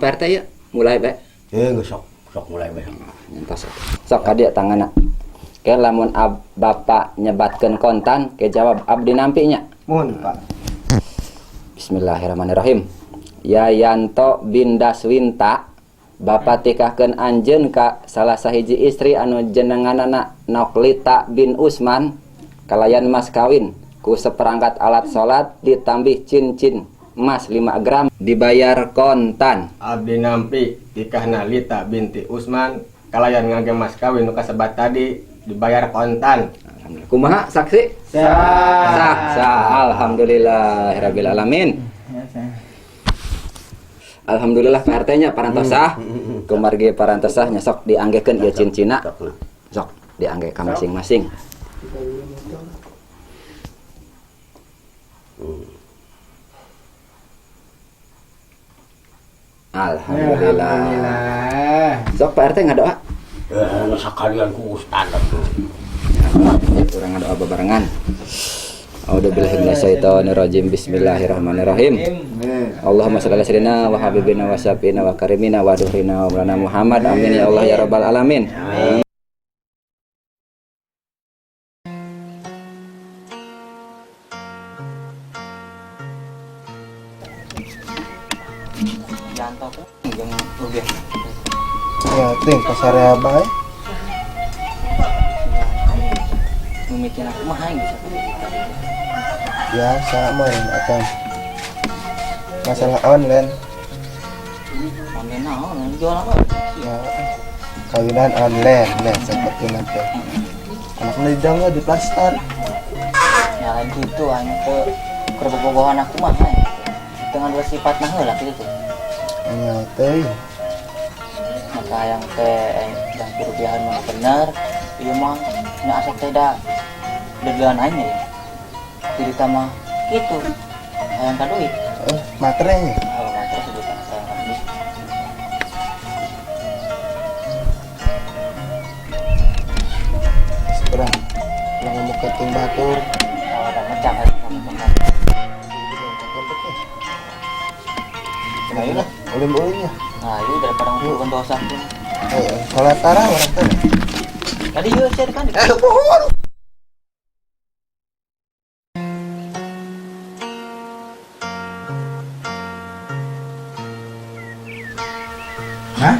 Kumaha, Pak RT ya? Mulai bae. Eh, geus, sok sok mulai bae. Nyentos. Sok ka dieu tanganna. Ke lamun bapak nyebatkeun kontan, ke jawab abdi nampi nya. Mohon, Pak. Bismillahirrahmanirrahim. Yayanto bin Daswinta, bapak tikahkeun anjeun ka salah sahiji istri anu jenenganana Noklita bin Usman kalayan mas kawin ku seperangkat alat salat ditambih cincin emas 5 gram dibayar kontan. Abdi nampi tikahna Lita binti Usman kalayan ngangge mas kawin nu kasebat tadi dibayar kontan. Alhamdulillah. Kumaha saksi? Sah. Sah, sah. Alhamdulillahirabbil alamin. Alhamdulillah, Pak RT nya, parantos sah. Kumargi parantos sah nya, sok dianggekeun ieu cincinna. Sok nah. Sok diangge ka masing-masing. Alhamdulillah. Alhamdulillah. Sok, Pak RT, ngadoa. Eh, sakalian ku ustad atuh. Ya, urang ngadoa bebarengan. A'udzubillahi minasyaitonirrajim. Bismillahirrahmanirrahim. Allahumma shalli ala sayyidina wa habibina wa syafiina wa karimina wa duhrina wa maulana Muhammad. Amin ya Allah ya rabbal alamin. Yanto jeung uge. Ya, ting pasarea bae. Mimitina kumaha gitu. Biasa mah atau masalah online. Online naon? Jual apa? Ya, kawinan online nah seperti nanti. Anak lidangnya di plastar. Ya lain gitu, anu ke kerbobogohan aku mah ya. Dengan dua sifat nah heula gitu tuh. Ya, teh. Maka yang teh yang kerupiahan mah bener, ieu mah nya asa teh da dedean aing ya. Jadi mah gitu. Hayang ka duit. Eh, materainya. Kalau materai sebutan hayang ka duit. Sekarang ulah ngomong ke ting batur. Kalau ada mecah kan sama sama. Ayo lah, ulin-ulinnya. Nah, itu daripada ngumpulkan dosa tuh. Eh, sholat tarah orang tuh. Tadi yuk share kan. Eh, pohon. Hah?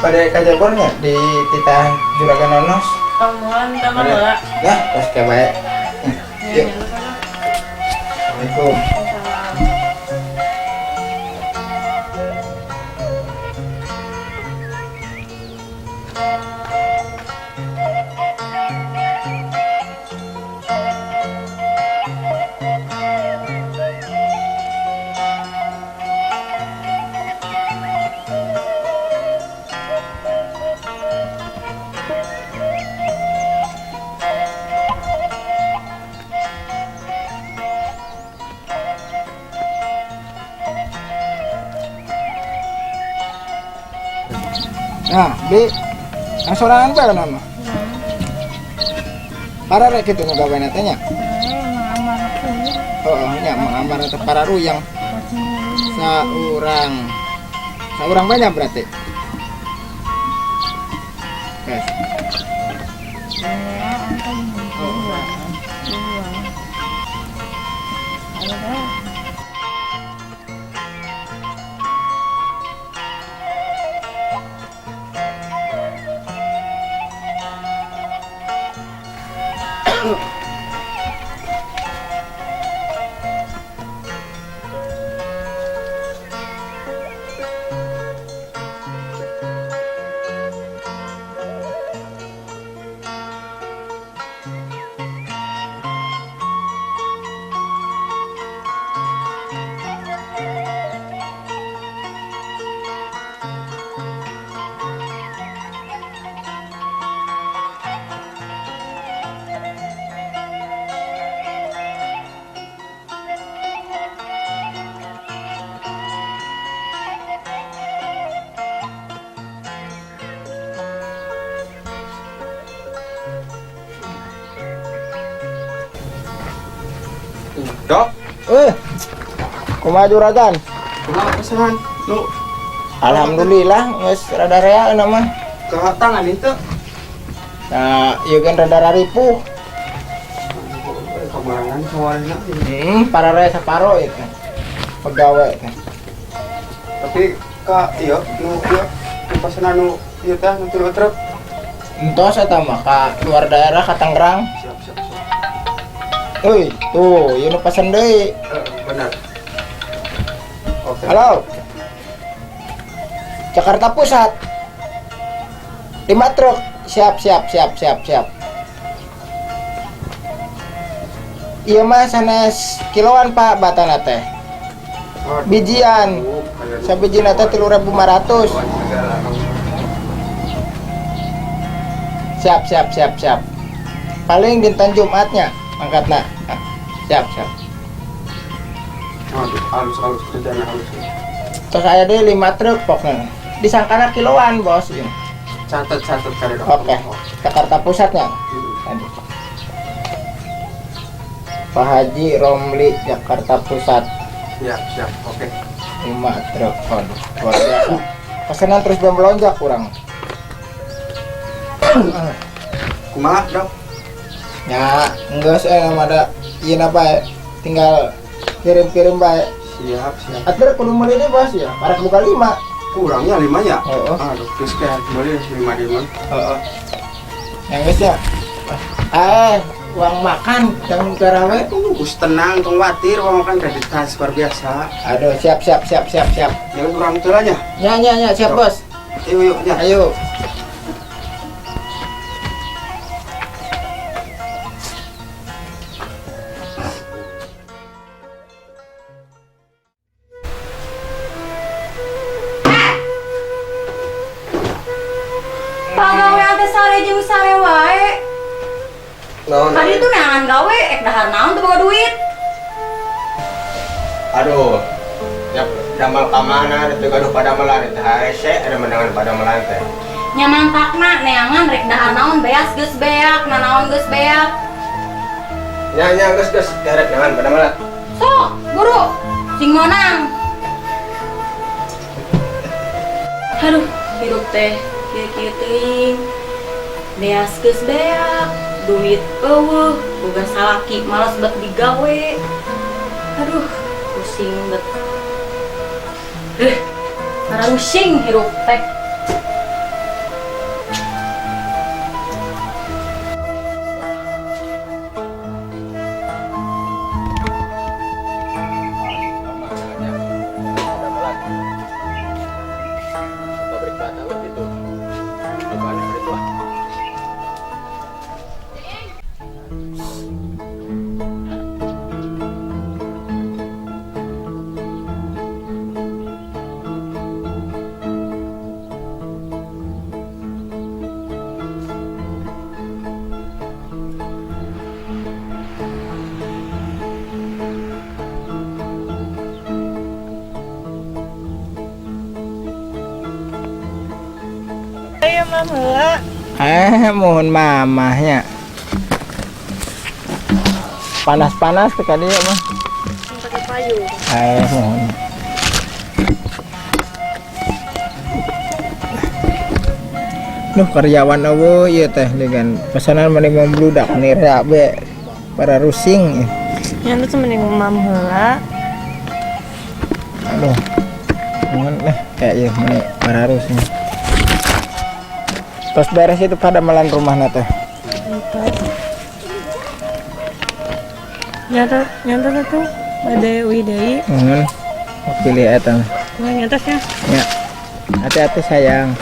Pada kajabornya di titah Juragan Nonos. Kamuan sama heula. Ya, terus kayak baik. Yuk. Assalamualaikum. Salam. Nah, Bi, yang sorangan bae nama. Para rek kitu nu gawe teh nya. Oh, nya Mang Amar teh para ruyang. Saurang. Saurang banyak berarti. Guys. Dok. Kumaha, Juragan? Kumaha pesan? Nu Alhamdulillah geus rada rea euna mah. Kahatangan itu. Nah, ieu kan rada raripuh. Kemarangan sawarna. Para raya saparo ieu teh. Pegawai teh. Tapi ka iya nu ieu nu pesanan nu ieu teh nu tilu truk. Entos eta mah ka luar daerah ka Tangerang. Siap siap siap. Euy, tuh ieu nu pesen deui. Benar. Oke. Halo. Jakarta Pusat. 5 truk. Siap siap siap siap siap. Iya mah sanes kiloan Pak batana teh. Bijian. Sabijina teh 3.500. Siap siap siap siap. Paling dinten Jumatnya angkatna. Ah, siap siap. Aduh, halus halus kerjaan halus. Terus aya deui 5 truk pokoknya. Disangkana kiloan bos ieu. Catat catat kali dok. Oke. Jakarta Pusatnya. Tadi. Pak Haji Romli Jakarta Pusat. Siap siap. Oke. 5 truk. Waduh, luar biasa. Pesanan terus melonjak kurang. Kumaha dok? Ya, enggak sih, emang ada ieu apa ya? Tinggal kirim-kirim bae. Siap siap. Atur kudu meuli deui bos ya. Parak buka 5. Kurangnya 5 ya? Heeh. Aduh, terus kayak beli 5 di mana? Heeh. Yang geus ya. Uang makan jam garawe. Us tenang, tong khawatir, uang makan kredit kas luar biasa. Aduh, siap siap siap siap siap. Ya kurang itu aja. Ya ya ya, siap bos. Yuk yuk ya. Ayo. Pagawean teh sare jeung sare wae. Naon? Tadi tuh neangan gawe, ek dahar naon teu boga duit. Aduh. Ya damal ka mana teu gaduh padamelan teh hese ada menangan padamelan teh. Nya mantakna neangan rek dahar naon beas geus beak, nanaon geus beak. Nya nya geus geus derek neangan padamelan. Sok, buru. Sing meunang. Aduh, hirup teh kieu-kieu teuing. Beas geus beak, duit eueuh, boga salaki malas bet digawe. Aduh, pusing bet. Pusing hirup teh. Mohon mamahnya. Panas-panas sekali ya, mah. Pakai payung. Mohon. Nuh karyawan eueuh ieu teh dengan pesanan mending membludak nira be para rusing. Nya tuh mending mam heula. Aduh. Mohon lah kayak ieu mending para rusing. Terus beres itu pada melan rumahna teh. Nyata, nyata tuh bade uih deui. Mohon pilih eta. Wah, nyata nya. Ya. Hati-hati sayang.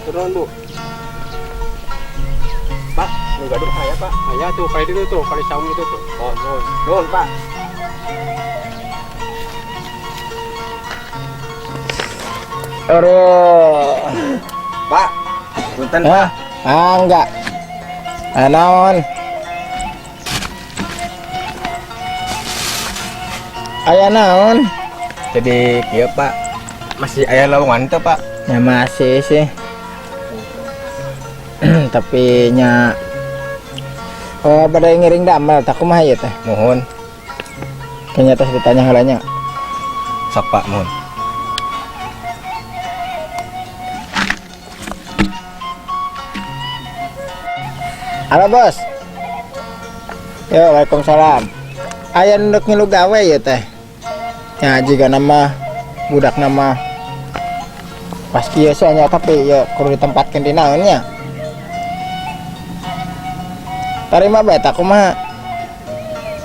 Hatur nuhun, Bu. Pak, nu gaduh aya, Pak. Aya tuh, kayak itu tuh, kali saung itu tuh. Oh, nuhun. Nuhun, Pak. Aduh. Pak, punten. Hah? Ah, enggak. Ah, naon? Aya naon? Jadi kieu, Pak. Masih aya lowongan teu, Pak? Ya masih sih. Tapi nya, oh, pada ngiring damel tak kumaha ieu teh? Mohon. Kayaknya tos ditanya heula nya. Sok, Pak, mohon. Halo, bos. Yo, waalaikumsalam. Aya nu dek ngilu gawe ya teh. Ya jiga nama budak nama pas kieu sih nya, tapi ya kudu ditempatkeun di naon nya. Tarima bae tak kumaha.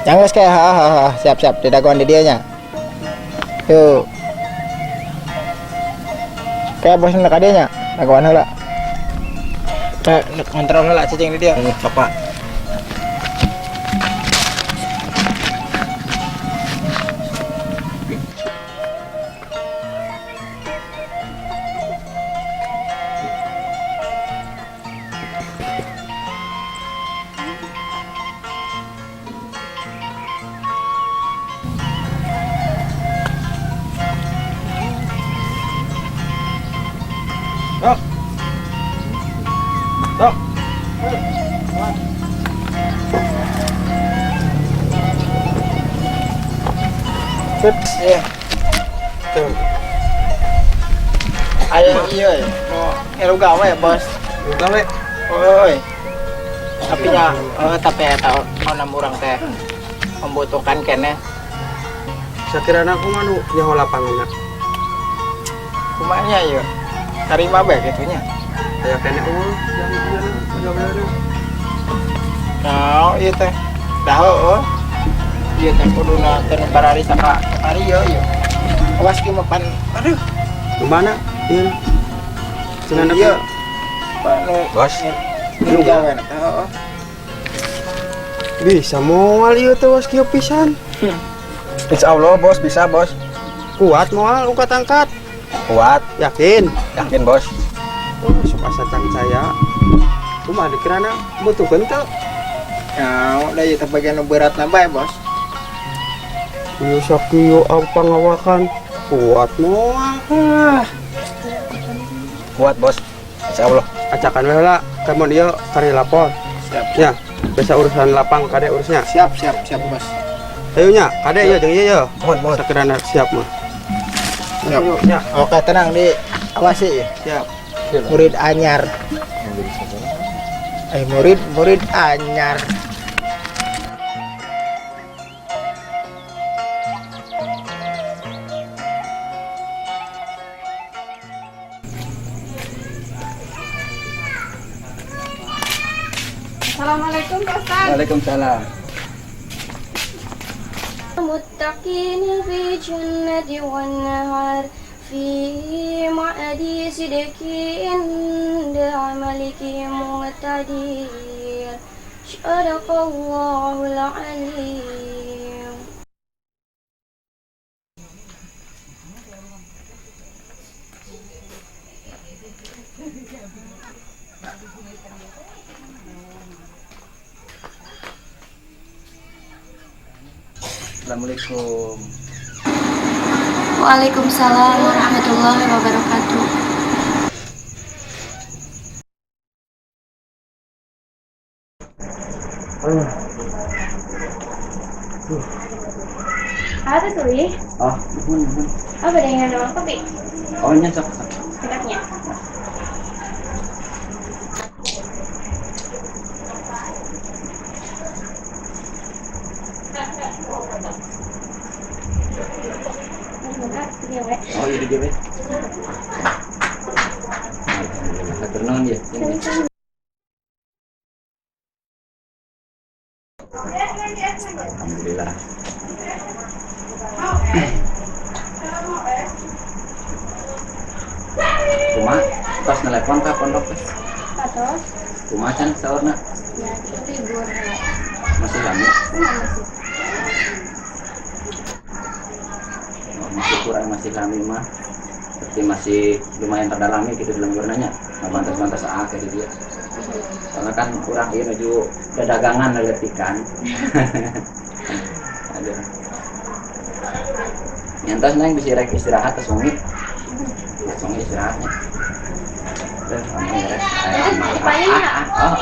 Yang geus kayak ha ha ha, siap siap didagoan di dieu nya. Yuk. Kayak bos nu ka dieu nya, dagoan heula. Kayak kontrol heula cicing di dieu. Sok, Pak. Sok. Sok. Sip, iya. Tuh. Ayo iya, nu ngilu gawe, bos. Gawe. Oi. Tapi ya, oh, tapi eta onam urang teh membutuhkan kene. Sakirana kumaha nu nyaho lapanganna? Kumaha nya ieu? Tarima bae kitu nya. Aya kene eueuh yang ieu pagaweanna. Nah, ieu teh. Dah heueuh. Ieu teh kuduna teh nu barari saka kamari ieu ieu. Awas ki mah pan. Aduh. Kumaha ieu? Cenah Ieu. Pan nu Bos. ngilu gawe na teh heueuh. Bisa moal ieu teh was kieu pisan. Insya Allah, bos, bisa, bos. Kuat moal ungkat angkat? Kuat. Yakin? Yakin, bos. Oh, sok asa can saya. Kumaha dikirana butuhkeun teu? Nah, udah ieu teh bagian nu berat na bae, bos. Ieu sakieu pangawakan kuat moal. Ah. Kuat, bos. Insya Allah. Acakan we heula, kemun ieu kari lapor. Siap. Ya, biasa urusan lapang kade urusnya. Siap, siap, siap, bos. Ayo nya, kade ieu jeung ieu ye. Mohon, mohon. Sakirana siap mah. Siap. Ayo nya. Oke, tenang di awasi. Siap. Murid anyar. Eh, murid murid anyar. Assalamualaikum, Pak Ustaz. Waalaikumsalam. متقين في جنة والنهر في مقعد صدق عند ملك مقتدر صدق الله العليم. Assalamualaikum. Waalaikumsalam warahmatullahi wabarakatuh. Apa tuh, ih? Oh, nuhun, nuhun. Apa dengan nama kopi? Oh, nya sok sok. Enaknya. Oh, iya di we. Alhamdulillah, hatur nuhun ya. Alhamdulillah. Kumaha? Tos nelepon ka pondok teh? Atos. Kumaha can saurna? Ya, itu libur. Masih lami? Enggak masih. Oh, masih kurang masih lami mah. Berarti masih lumayan terdalami gitu di lemburna nya. Nggak bantas-bantas ah kayak gitu ya. Soalnya kan kurang ieu nuju dagangan leletikan. Aduh. Nya entos, Neng, bisa rek istirahat tos wengi. Tos wengi istirahatnya. Tuh, kamu rek. Itu payungnya. Oh.